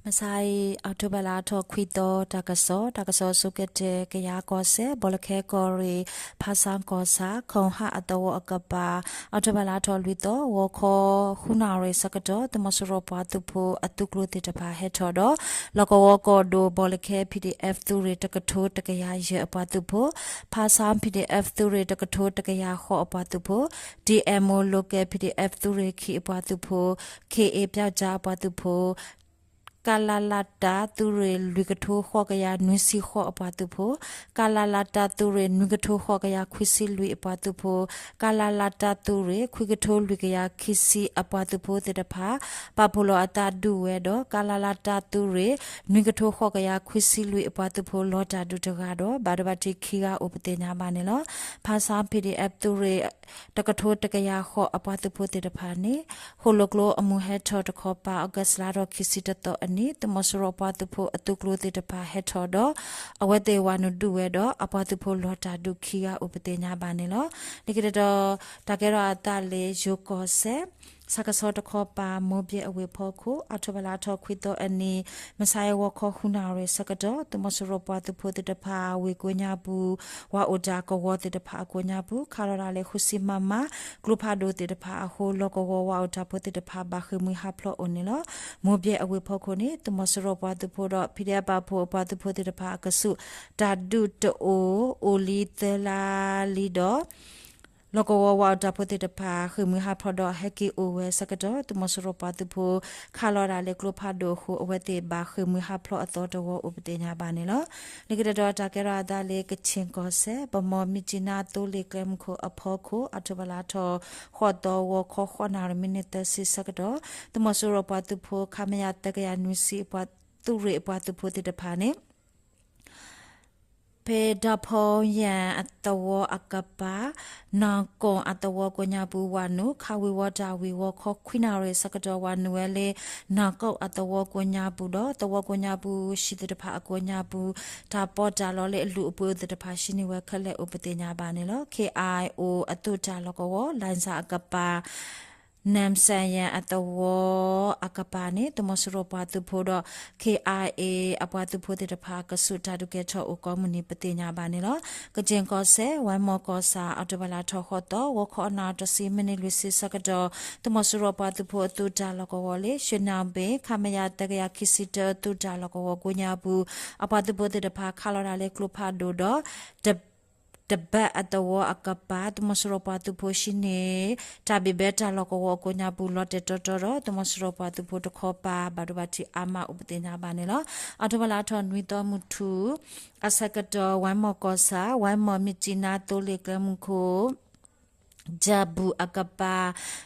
မဆါအံၤ အီးထိဘၢၣ်လါထီၣ်ခွံသီ တၢ်ကစီၣ်, တၢ်ကစီၣ်ဆိကတၢၢ် ကယၤကီၢ်စဲၣ် ဘီလၢခဲကီၢ်ရ့ၣ် ဖါဆါကီၢ်ဆၣ် ခိၣ်ဟၣ်အသဝီအကပၤ အီးထိဘၢၣ်လါထီၣ်လွံၢ်သီ ဂီၤခီ ဃုနၣ်ရံၣ်ဆၢကတီၢ် သုးမီၤစိရိၤပှၤသုးဖိအသုးကျိၤသ့ၣ်တဖၣ်ဟဲထီၣ်ဒီး လီၢ်ကဝီၤကီၢ်ဒိၣ် ဘီလၢခဲ PDF သုးရ့ၣ်တကထိတကယၤယဲၢ်အပှၤသုးဖိ, ဖါဆါ PDF သုးရ့ၣ်တကထိတကယၤဃိးအပှၤသုးဖိ, DMO Local PDF သုးရ့ၣ်ခံအပှၤသုးဖိ, ခ့ၣ်အ့ ပျီကၠါအပှၤသုးဖိ ကလလတ သုးရ့ၣ်လွံၢ်ကထိဃိးကယၤနွံဆံဃိးအပှၤသုးဖိ, ကလလတ သုးရ့ၣ်နွံကထိဃိးကယၤခွံဆံလွံၢ်အပှၤသုးဖိ, ကလလတ သုးရ့ၣ် ခွံကထိလွံၢ်ကယၤခံဆံအပှၤသုးဖိသ့ၣ်တဖၣ် ပာ်ဖှိၣ်လီၤအသးဒုးဝဲဒီး ကလလတ သုးရ့ၣ် နွံကထိဃိးကယၤခွံဆံလွံၢ်အပှၤသုးဖိလီၤတၢ်ဒုးတဂၤဒီး ဘၣ်ဒိဘၣ်ထံးခံဂၤအိၣ်ပသ့ၣ်ညါဘၣ်န့ၣ်လီၤ. ဖါဆါ PDF သုးရ့ၣ် တကထိတကယၤဃိးအပှၤသုးဖိသ့ၣ်တဖၣ်န့ၣ် ဃိၣ်လိာ်ကျိအမုၢ်ဟဲထီၣ်တခီပၤ အီကူးလါထီၣ်ခံဆံတသီအနံၤ သုးမီၤစိရိၤပှၤသုးဖိအသုးကျိၤသ့ၣ်တဖၣ်ဟဲထီၣ်ဒီး အဝဲသ့ၣ်ဝၤနုာ်ဒုးဝဲဒီး အပှၤသုးဖိလီၤတၢ်ဒုးခံဂၤအိၣ်ပသ့ၣ်ညါဘၣ်န့ၣ်လီၤ. လၢခံတတီၤ တၢ်ကဲထီၣ်အသးလၢယိၤကီၢ်စဲၣ် ဆၣ်ကဆီတခီပၤ မိၢ်ဘျဲၣ်အဝ့ၢ်ဖီခိၣ် အီးထိဘၢၣ်လါထီၣ်ခွံသီအနံၤ မဆါအံၤဂီၤခီဃုနၣ်ရံၣ်ဆၢကတီၢ် သုးမီၤစိရိၤပှၤသုးဖိသ့ၣ်တဖၣ် ဝ့ၢ်ကိးညါပူၤ ဝၤအိၣ်တၢ်ကဝီၤသ့ၣ်တဖၣ်အကိးညါပူၤ ခးလီၤတၢ်လၢဃုဆံမမ ကျိဖးဒိၣ်သ့ၣ်တဖၣ်အဃိ လီၢ်ကဝီၤဝၤအိၣ်တၢ်ဖိသ့ၣ်တဖၣ်ဘၣ်ဃ့ၢ်မှံဟးဖျိးအိၣ်န့ၣ်လီၤ. မိၢ်ဘျဲၣ်အဝ့ၢ်ဖီခိၣ်န့ၣ် သုးမီၤစိရိၤပှၤသုးဖိဒီး PDF ပာ်ဖှိၣ်အပှၤသုးဖိသ့ၣ်တဖၣ်အကဆူး တၢ်ဒုးတအိၣ် အိၣ်လံသၢလါလံဒီး လီၢ်ကဝီၤဝၤအိၣ်တၢ်ဖိသ့ၣ်တဖၣ် ဃ့ၢ်မှံဟးဖျိးဒီးဟဲက့ၤအိၣ်ဝဲဆၢကတီၢ် သုးမီၤစိရိၤပှၤသုးဖိ ခးလီၤတၢ်လၢကျိဖးဒိၣ်အဃိ အဝဲသ့ၣ်ဘၣ်ဃ့ၢ်မှံဟးဖျိးအသီတဝီအိၣ်ပသ့ၣ်ညါဘၣ်န့ၣ်လီၤ. လၢခံတတီၤ တၢ်ကဲထီၣ်အသးလၢကခ့ၣ်ကီၢ်စဲၣ် ဗန်းမော်-မြစ်ကြီးနား သိလ့ၣ်ကျဲမုၢ်ခိၣ်အဖီခိၣ် အီးထိဘၢၣ်လါထီၣ် ဃိးသီ ဂီၤခီ ဃိးနၣ်ရံၣ် မံးနံးသၢဆံဆၢကတီၢ် သုးမီၤစိရိၤပှၤသုးဖိ ခမရ သၢကယၤနွံဆံ သုးရ့ၣ်အပှၤသုးဖိသ့ၣ်တဖၣ်န့ၣ် ဖဲ ဒီဖီယၣ်အသဝီအကပၤ နီၢ်ကိၣ်အသဝီကိးညါပူၤ ဝၤနုာ် ခးဝံၤဝီၤတၢ်ဝံၤ ဂီၤခီခွံနၣ်ရံၣ်ဆၢကတီၢ် ဝၤနုာ်ဝဲလၢ နီၢ်ကိၣ်အသဝီကိးညါပူၤဒီး သဝီကိးညါပူၤ ဟံၣ်သ့ၣ်တဖၣ်အကိးညါပူၤ တၢ်ပီးတၢ်လီလၢအလုၢ်အပှ့ၤသ့ၣ်တဖၣ် ဟံးန့ၢ်ဝဲခဲလၢာ်အိၣ်ပသ့ၣ်ညါဘၣ်န့ၣ်လီၤ. ခ့ၣ်အါအ့ၣ်အိၣ် အသုးတၢ်လီၢ်ကဝီၤ လၣ်စၣ်အကပၤ နၣ်စၣ်ယၣ်အသဝီအကပၤန့ၣ် သုးမီၤစိရိၤပှၤသုးဖိဒီး ခ့ၣ်အါအ့ၣ် အပှၤသုးဖိသ့ၣ်တဖၣ် ကဆူးတၢ်ဒုးကဲထီၣ်အိၣ်ကိးမုၢ်နံၤ ပသ့ၣ်ညါဘၣ်န့ၣ်လီၤ. ကက့ၣ်ကီၢ်စဲၣ် ဝါမီၢ်ကီၢ်ဆၣ် အီးထိဘၢၣ်လါထီၣ်ဃိးသီ ဂီၤခီ နၣ်ရံၣ်တဆံ မံးနံးလွံၢ်ဆံဆၢကတီၢ် သုးမီၤစိရိၤပှၤသုးဖိအသုးတၢ်လီၢ်ကဝီၤလၢ ရွှေနောင်ပင် ခမရ သၢကယၤခံဆံတၢ သုးတၢ်လီၢ်ကဝီၤကိးညါပူၤ အပှၤသုးဖိသ့ၣ်တဖၣ် ခးလီၤတၢ်လၢကျိဖးဒိၣ်ဒီး တဘၣ်အသဝီအကပၤ သုးမီၤစိရိၤပှၤသုးဖိဟံးန့ၢ် တၢ်ဘံၣ်ဘဲတၢ်လီၢ်ကဝီၤအကိးညါပူၤ လီၤတဲာ်တီတီဒီး သုးမီၤစိရိၤပှၤသုးဖိတခီပၤ ဘၣ်ဒိဘၣ်ထံးအါမးအိၣ်ပသ့ၣ်ညါဘၣ်န့ၣ်လီၤ. အီးထိဘၢၣ်လါထီၣ်နွံသီမုၢ်ထူၣ် အဆၢကတီၢ် ဝါမီၢ်ကီၢ်ဆၣ် ဝါမီၢ် မြစ်ကြီးနား သိလ့ၣ်ကျဲမုၢ်ခိၣ် ကၠၣ်ဘူၣ်အကပၤ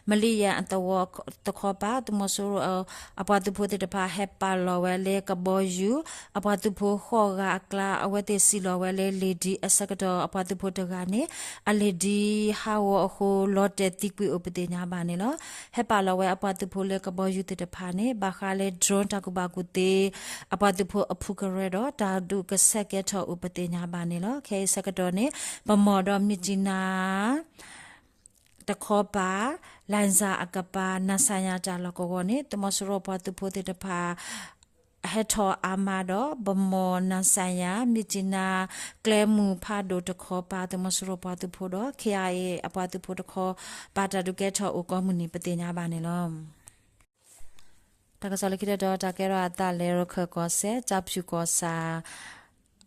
မလံယၣ်အသဝီတခီပၤ သုးမီၤစိရိၤ အပှၤသုးဖိသ့ၣ်တဖၣ် ဟဲပာ်လီၤဝဲလၢကဘီယူၤ အပှၤသုးဖိဃိးဂၤအကျါ အဝဲသ့ၣ်စံၣ်လီၤဝဲလၢလ့ၣ်ဒံအဆၢကတီၢ် အပှၤသုးဖိတဂၤန့ၣ် အလ့ၣ်ဒံဟးဂီၤအဃိ လီၤတဲာ်သံကွံာ်အိၣ်ပသ့ၣ်ညါဘၣ်န့ၣ်လီၤ. ဟဲပာ်လီၤဝဲအပှၤသုးဖိလၢကဘီယူၤသ့ၣ်တဖၣ်န့ၣ် ဘၣ်ဃးလၢ drone တၢ်ကူၣ်ဘၣ်ကူၣ်သ့ အပှၤသုးဖိအဖုကရၢဒီး တၢ်ဒုးကဆဲးကဲထီၣ်အိၣ်ပသ့ၣ်ညါဘၣ်န့ၣ်လီၤ. ခဲအံၤဆၢကတီၢ်န့ၣ် ဗန်းမော်ဒီး မြစ်ကြီးနား တခီပၤ လၣ်စၣ်အကပၤ နၣ်စၣ်ယၣ်တၢ်လီၢ်ကဝီၤန့ၣ် သုးမီၤစိရိၤပှၤသုးဖိသ့ၣ်တဖၣ် ဟဲထီၣ်အါမးဒီး ဗန်းမော် နၣ်စၣ်ယၣ် မြစ်ကြီးနား ကျဲမုၢ်ဖးဒိၣ်တခီပၤ သုးမီၤစိရိၤပှၤသုးဖိဒီး ခ့ၣ်အါအ့ၣ် အပှၤသုးဖိတခီပၤ တၢ်ဒုးကဲထီၣ်အိၣ်ကိးမုၢ်နံၤ ပသ့ၣ်ညါဘၣ်န့ၣ်လီၤ. တၢ်ကစီၣ်လၢခံတတီၤ တၢ်ကဲထီၣ်အသးလၢရခၢၣ်ကီၢ်စဲၣ် ကၠီဖၠူၣ်ကီၢ်ဆၣ်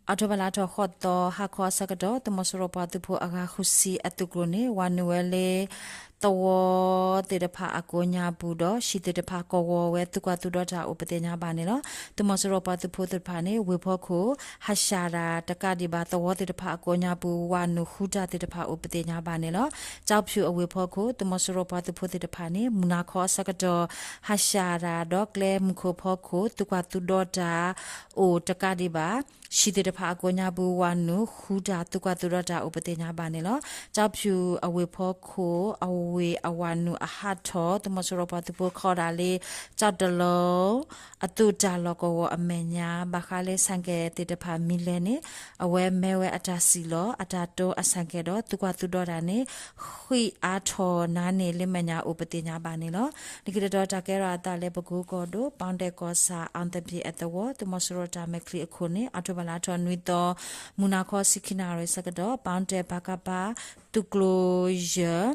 အီးထိဘၢၣ်လါထီၣ်ဃိးသီ ဟါခီအဆၢကတီၢ် သုးမီၤစိရိၤပှၤသုးဖိအဂၤဃုဆံအသုးကျိၤန့ၣ် ဝၤနုာ်ဝဲလၢ သဝီသ့ၣ်တဖၣ်အကိးညါပူၤဒီး ဟံၣ်သ့ၣ်တဖၣ်ကဝီၤဝဲ သုးကွၢ်သုးဒီတၢ်အိၣ်ပသ့ၣ်ညါဘၣ်န့ၣ်လီၤ. သုးမီၤစိရိၤပှၤသုးဖိသ့ၣ်တဖၣ်န့ၣ် ဝ့ၢ်ဖီခိၣ် ဟးရှၣ်တၢ်တကးဒံးဘၣ် သဝီသ့ၣ်တဖၣ်အကိးညါပူၤ ဝၤနုာ်ဃုတၢ်သ့ၣ်တဖၣ်အိၣ်ပသ့ၣ်ညါဘၣ်န့ၣ်လီၤ. ကၠီဖၠူၣ်အဝ့ၢ်ဖီခိၣ် သုးမီၤစိရိၤပှၤသုးဖိသ့ၣ်တဖၣ်န့ၣ် မုၢ်နၤခီအဆၢကတီၢ် ဟးရှၣ်တၢ်ဒီးကျဲမုၢ်ခိၣ်ဖီခိၣ် သုးကွၢ်သုးဒီတၢ်အိၣ်တကးဒံးဘၣ် ဟံၣ်သ့ၣ်တဖၣ်အကိးညါပူၤ ဝၤနုာ်ဃုတၢ် သုးကွၢ်သုးဒီတၢ်အိၣ်ပသ့ၣ်ညါဘၣ်န့ၣ်လီၤ. ကၠီဖၠူၣ်အဝ့ၢ်ဖီခိၣ် ဝ့ၢ်အဝၤနုာ်အဟးထီၣ် သုးမီၤစိရိၤပှၤသုးဖိခီဒၣ်လၢ ကၠီၣ်တလီ အသုးတၢ်လီၢ်ကဝီၤအမဲာ်ညါ ဘၣ်ဃးလၢဆၣ်ကဲၣ်သ့ၣ်တဖၣ်မံၤလဲၢ်န့ၣ် အဝဲမ့ၢ်ဝဲအတၢ်စံၣ်လီၤ အတၢ်တိအဆၣ်ကဲၣ်ဒီး သုးကွၢ်သုးဒီတၢ်န့ၣ် ဃံးအါထီၣ်နါန့ၣ် လၢမဲာ်ညါအိၣ်ပသ့ၣ်ညါဘၣ်န့ၣ်လီၤ. လၢခံတတီၤတၢ်ကဲထီၣ်အသးလၢပကူကီၢ်ဒိၣ် ပီတဲၣ်ကီၢ်ဆၣ် အီသဘ့ၣ်အသဝီ သုးမီၤစိရိၤတၢ်မဲာ်ချံအခိၣ်န့ၣ် အီးထိဘၢၣ်လါထီၣ်နွံသီ မုၢ်နၤခီဆံခံနၣ်ရံၣ်ဆၢကတီၢ် ပီတဲၣ် ပကဖ သုးကျိၤယဲၢ်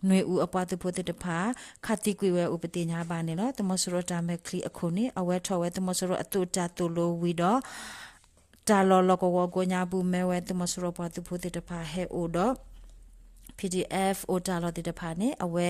နွံအူအပှၤသုးဖိသ့ၣ်တဖၣ် ခးသံကွံာ်ဝဲအိၣ်ပသ့ၣ်ညါဘၣ်န့ၣ်လီၤ. သုးမီၤစိရိၤတၢ်မဲာ်ချံအခိၣ်န့ၣ် အဝဲထီၣ်ဝဲသုးမီၤစိရိၤအသုးတၢ်သိၣ်လိဝံၤဒီး တၢ်လီၢ်လီၢ်ကဝီၤကိးညါပူၤ မ့ၢ်ဝဲသုးမီၤစိရိၤပှၤသုးဖိသ့ၣ်တဖၣ်ဟဲအိၣ်ဒီး ပီၣ်ဒံၣ်အဲၣ် အိၣ်တၢ်လီၢ်သ့ၣ်တဖၣ်န့ၣ် အဝဲ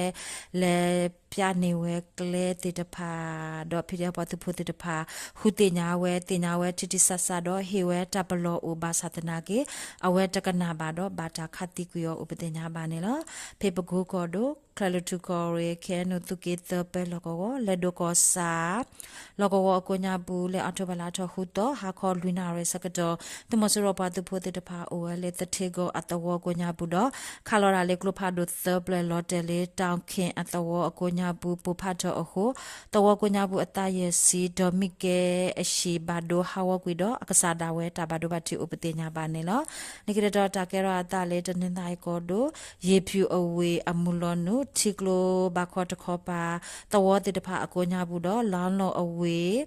လဲၤပျၢ်န့ၢ်ဝဲကျဲသ့ၣ်တဖၣ်ဒီး ပီၣ်ဒံၣ်အဲၣ် ပှၤသုးဖိသ့ၣ်တဖၣ် ဃုသ့ၣ်ညါဝဲ သ့ၣ်ညါဝဲထံထံဆးဆးဒီး ဟ့ၣ်ဝဲတၢ်ပလီၢ်အိၣ်ဘၣ်ဆၣ်သနာ်က့ အဝဲတကနၣ်ဘၣ်ဒီး ဘၣ်တၢ်ခးသံကွံာ်အီၤအိၣ်ပသ့ၣ်ညါဘၣ်န့ၣ်လီၤ. ဖဲပကူကီၢ်ဒိၣ် ချဲၣ်လွံၢ်ထူၣ်ကီၢ်ရ့ၣ် ခဲအံၤနုာ်သုးက့သၢပၢလီၢ်ကဝီၤ လဲၤဒိၣ်ကီၢ်ဆၣ် လီၢ်ကဝီၤအကိးညါပူၤ လၢအီးထိဘၢၣ်လါထီၣ်ဃုသီ ဟါခီလွံၢ်နၣ်ရံၣ်ဆၢကတီၢ် သုးမီၤစိရိၤပှၤသုးဖိသ့ၣ်တဖၣ်အိၣ်ဝဲလၢသထ့ကီၢ်အသဝီကိးညါပူၤဒီး ခးလီၤတၢ်လၢကျိဖးဒိၣ်သၢပျဲၢ်လီၤတဲာ်လၢ တၢ်ခ့ၣ်အသဝီအကိးညါပူၤ ပိၢ်ဖးထီၣ်အဃိ သဝီကိးညါပူၤအသးယဲၢ်ဆံ ဒီးမ့ၢ်ကဲအဟံၣ်ဘၣ်ဒိဟးဂီၤကွံာ်ဒီး အကစၢ်ဒၣ်ဝဲတၢ်ဘၣ်ဒိဘၣ်ထံးအိၣ်ပသ့ၣ်ညါဘၣ်န့ၣ်လီၤ. လၢခံတတီၤတၢ်ကဲထီၣ်အသးလၢတနီသရံၣ်ကီၢ်ဒိၣ် ယ့ၣ်ဖၠူၣ်အဝ့ၢ်အမုၢ်လီၤနုာ် ထံကျိဘၣ်ခီတခီပၤ သဝီသ့ၣ်တဖၣ်အကိးညါပူၤဒီး လါလီၢ်အဝ့ၢ်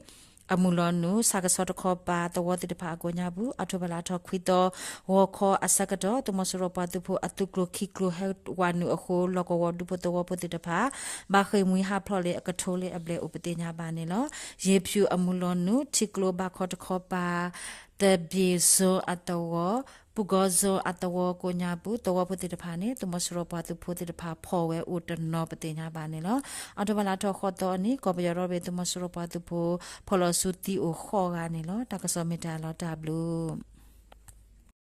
အမုၢ်လီၤနုာ် ဆၣ်ကဆီတခီပၤ သဝီသ့ၣ်တဖၣ်အကိးညါပူၤ အီးထိဘၢၣ်လါထီၣ်ခွံသီ ဂီၤခီအဆၢကတီၢ် သုးမီၤစိရိၤပှၤသုးဖိအသုးကျိၤခံကျိၤဟဲဝၤနုာ်အဃိ လီၢ်ကဝီၤဒူဖိသဝီဖိသ့ၣ်တဖၣ် ဘၣ်ဃ့ၢ်မှံဟးဖျိးလၢအကထိလၢအဘျဲၣ်အိၣ်ပသ့ၣ်ညါဘၣ်န့ၣ်လီၤ. ယ့ၣ်ဖၠူၣ်အမုၢ်လီၤနုာ် ထံကျိဘၣ်ခီတခီပၤ သဘ့ၣ်စိအသဝီ ပူၤကီၢ်စိအသဝီကိးညါပူၤ သဝီဖိသ့ၣ်တဖၣ်န့ၣ် သုးမီၤစိရိၤပှၤသုးဖိသ့ၣ်တဖၣ်ဖီၣ်ဝဲအိၣ်တနီၤပသ့ၣ်ညါဘၣ်န့ၣ်လီၤ. အီးထိဘၢၣ်လါထီၣ်ဃိးသီအနံၤ ကီၢ်ပယီၤဒီဘ့ၣ်သုးမီၤစိရိၤပှၤသုးဖိ ဖီၣ်လီၤစုသံအိၣ်ဃိးဂၤန့ၣ်လီၤ. တၢ်ကစီၣ်မ့ၢ်တၢ်လီၤတၢ်ဘျုး